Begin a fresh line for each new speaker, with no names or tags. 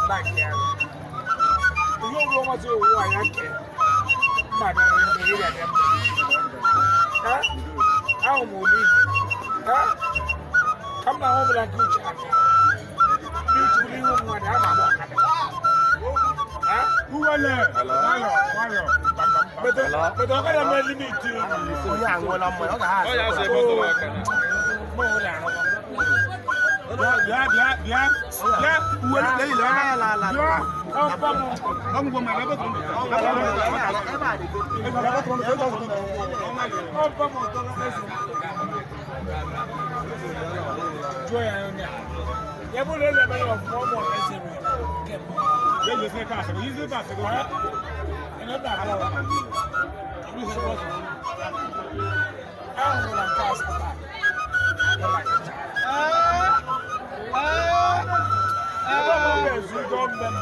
Like ya. Ihe ọbụla ọmasị ụwa ya ke. Mma bịara mgbe ị ga-abịa mgbe. Ha? Ahụ m ole ihe. Ha? Ka m na-ahụ ọbụla nke uche aka. Ndị uche bụrụ ihu mmadụ, a na-agba ọkada. Ha?
Uwele. Nwayọ, nwayọ.
But ọkada nwere limit.
Onye aṅụọla mmanya, ọ ga-ha
Ọ ya
asị
asị ebe ọ dọrọ aka na.
Mụ ụlọ arụkwa.
Bịa, bịa, bịa, bịa. Bịa, uwele, lee ile anya. Bịa.
Ọmpa m.
Ọmụgwọ ma ebe tụrụ.
Ebe a dị.
Ọmpa m ụtọrọ ezi. Jụọ ya onye a. Ya bụrụ na ebe ya ọfụma, ọ mụrụ eze ruru kemgbe.
Bịa, yesi ebe asịrị, yisi ebe asịrị.
Ahụrụ nke asatọ. Ebe ọ bụ ezu ego mbe m.